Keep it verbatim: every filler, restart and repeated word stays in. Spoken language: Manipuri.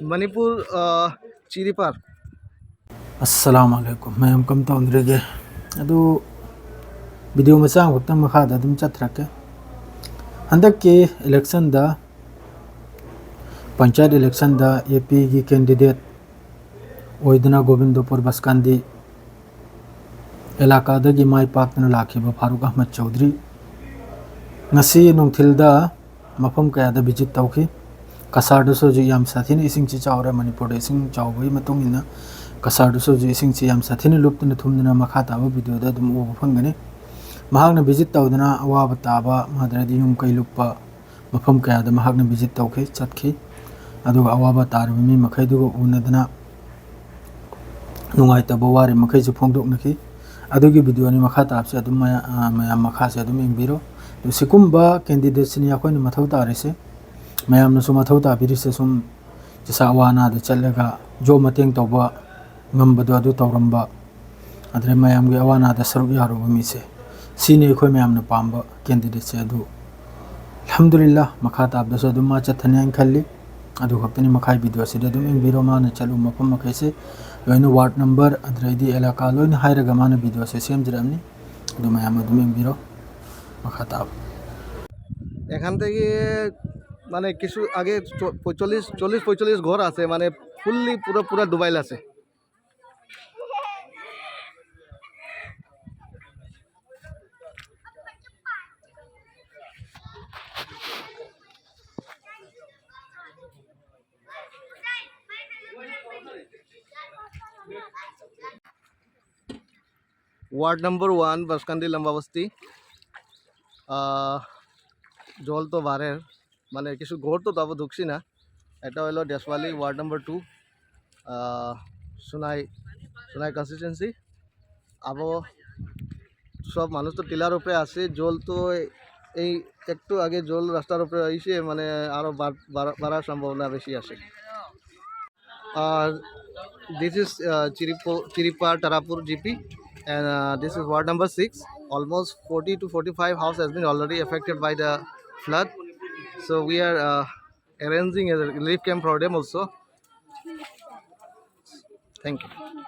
ꯃꯅꯤꯄꯨꯔ, ꯑ, ꯆꯤꯔꯤꯄꯥꯔ꯫ ꯑꯁꯂꯥꯃꯨ ꯑꯂꯥꯏꯀꯨꯝ꯫ ꯃꯌꯥꯝ ꯀꯝ ꯇꯧꯅꯔꯤꯒꯦ? ꯑꯗꯨ ꯚꯤꯗꯤꯑꯣ ꯃꯆꯥ ꯑꯃꯈꯛꯇꯪ ꯃꯈꯥꯗ ꯑꯗꯨꯝ ꯆꯠꯊꯔꯛꯀꯦ꯫ ꯍꯟꯗꯛꯀꯤ ꯏꯂꯦꯛꯁꯟꯗ, ꯄꯟꯆꯥꯌꯠ ꯏꯂꯦꯛꯁꯟꯗ ꯑꯦ ꯄꯤꯒꯤ ꯀꯦꯟꯗꯤꯗꯦꯠ ꯑꯣꯏꯗꯨꯅ ꯒꯣꯕꯤꯟꯗꯄꯨꯔ ꯕꯁꯀꯥꯟꯗꯤ ꯑꯦꯂꯥꯀꯥꯗꯒꯤ ꯃꯥꯏ ꯄꯥꯛꯇꯨꯅ ꯂꯥꯛꯈꯤꯕ ꯐꯥꯔꯨꯛ ꯑꯍꯃꯗ ꯆꯧꯗ꯭ꯔꯤ ꯉꯁꯤ ꯅꯨꯡꯊꯤꯜꯗ ꯃꯐꯝ ꯀꯌꯥꯗ ꯚꯤꯖꯤꯠ ꯇꯧꯈꯤ꯫ ꯀꯁꯥꯔꯗꯁꯨ ꯍꯧꯖꯤꯛ ꯌꯥꯝ ꯁꯥꯊꯤꯅ ꯏꯁꯤꯡꯁꯤ ꯆꯥꯎꯔꯦ꯫ ꯃꯅꯤꯄꯨꯔꯗ ꯏꯁꯤꯡ ꯆꯥꯎꯕꯒꯤ ꯃꯇꯨꯡ ꯏꯟꯅ ꯀꯁꯥꯔꯗꯁꯨ ꯍꯧꯖꯤꯛ ꯏꯁꯤꯡꯁꯤ ꯌꯥꯝ ꯁꯥꯊꯤꯅ ꯂꯨꯞꯇꯨꯅ ꯊꯨꯝꯗꯨꯅ ꯃꯈꯥ ꯇꯥꯕ ꯚꯤꯗꯤꯑꯣꯗ ꯑꯗꯨꯝ ꯎꯕ ꯐꯪꯒꯅꯤ꯫ ꯃꯍꯥꯛꯅ ꯚꯤꯖꯤꯠ ꯇꯧꯗꯨꯅ ꯑꯋꯥꯕ ꯇꯥꯕ, ꯑꯗꯨꯗꯩꯗꯤ ꯌꯨꯝ ꯀꯩ ꯂꯨꯞꯄ ꯃꯐꯝ ꯀꯌꯥꯗ ꯃꯍꯥꯛꯅ ꯚꯤꯖꯤꯠ ꯇꯧꯈꯤ, ꯆꯠꯈꯤ꯫ ꯑꯗꯨꯒ ꯑꯋꯥꯕ ꯇꯥꯔꯤꯕ ꯃꯤ ꯃꯈꯩꯗꯨꯒ ꯎꯅꯗꯨꯅ ꯅꯨꯡꯉꯥꯏꯇꯕ ꯋꯥꯔꯦꯞ ꯃꯈꯩꯁꯨ ꯐꯣꯡꯗꯣꯛꯅꯈꯤ꯫ ꯑꯗꯨꯒꯤ ꯚꯤꯗꯤꯑꯣꯅꯤ ꯃꯈꯥ ꯇꯥꯕꯁꯦ ꯑꯗꯨꯝ ꯃꯌꯥ-, ꯑ, ꯃꯌꯥꯝ ꯃꯈꯥꯁꯦ ꯑꯗꯨꯝ ꯌꯦꯡꯕꯤꯔꯣ꯫ ꯑꯗꯨ ꯁꯤꯒꯨꯝꯕ ꯀꯦꯟꯗꯤꯗꯦꯠꯁꯤꯅꯤ ꯑꯩꯈꯣꯏꯅ ꯃꯊꯧ ꯇꯥꯔꯤꯁꯦ, ꯃꯌꯥꯝꯅꯁꯨ ꯃꯊꯧ ꯇꯥꯕꯤꯔꯤꯁꯦ꯫ ꯁꯨꯝ ꯆꯤꯁꯥ ꯑꯋꯥ ꯑꯅꯥꯗ ꯆꯠꯂꯒ ꯖꯣꯕ ꯃꯇꯦꯡ ꯇꯧꯕ ꯉꯝꯕꯗꯣ ꯑꯗꯨ ꯇꯧꯔꯝꯕ, ꯑꯗꯨꯗꯩ ꯃꯌꯥꯝꯒꯤ ꯑꯋꯥ ꯑꯅꯥꯗ ꯁꯔꯨꯛ ꯌꯥꯔꯨꯕ ꯃꯤꯁꯦ, ꯁꯤꯅꯤ ꯑꯩꯈꯣꯏ ꯃꯌꯥꯝꯅ ꯄꯥꯝꯕ ꯀꯦꯟꯗꯤꯗꯦꯠꯁꯦ꯫ ꯑꯗꯨ ꯑꯜꯍꯝꯗꯨꯂꯤꯜꯂꯥ, ꯃꯈꯥ ꯇꯥꯕꯗꯁꯨ ꯑꯗꯨꯝ ꯃꯥ ꯆꯠꯊꯅꯤ ꯍꯥꯏꯅ ꯈꯜꯂꯤ꯫ ꯑꯗꯨ ꯈꯛꯇꯅꯤ ꯃꯈꯥꯒꯤ ꯚꯤꯗꯤꯑꯣꯁꯤꯗ ꯑꯗꯨꯝ ꯌꯦꯡꯕꯤꯔꯣ꯫ ꯃꯥꯅ ꯆꯠꯂꯨꯕ ꯃꯐꯝ ꯃꯈꯩꯁꯦ ꯂꯣꯏꯅ ꯋꯥꯔꯗ ꯅꯝꯕꯔ, ꯑꯗꯨꯗꯩꯗꯤ ꯑꯦꯂꯥꯀꯥ ꯂꯣꯏꯅ ꯍꯥꯏꯔꯒ ꯃꯥꯅ ꯚꯤꯗꯤꯑꯣꯁꯦ ꯁꯦꯝꯖꯔꯝꯅꯤ꯫ ꯑꯗꯨ ꯃꯌꯥꯝ ꯑꯗꯨꯝ ꯌꯦꯡꯕꯤꯔꯣ꯫ ꯃꯈꯥ ꯇꯥꯕ, এখান থেকে মানে কিছু আগে চ-, পঁয়তাল্লিশ, চল্লিশ পঁয়তাল্লিশ ঘর আছে, মানে ফুললি পুরো পুরো ডুবাইল আছে। ওয়ার্ড নম্বর ওয়ান, বাসকান্দি লম্বা বস্তি। আহ, জল তো বাড়ের, মানে কিছু ঘর তো তারপর ঢুকছি না। এটা হলো ডেসওয়ালি, ওয়ার্ড নম্বর টু, আহ, সোনাই, সোনাই কনস্টিটিউয়েন্সি। আবো সব মানুষ তো টিলার উপরে আছে, জল তো এই একটু আগে জল রাস্তার উপরে আইছে, মানে আরো বাড়-, বাড়া-, বাড়ার সম্ভাবনা বেশি আছে। Uh, this is, uh, Chiripo-, Chiripa Tarapur G P, and, uh, this is ward number six. Almost forty to forty-five house has been already affected by the flood. So we are, uh, arranging a relief camp for them also. Thank you.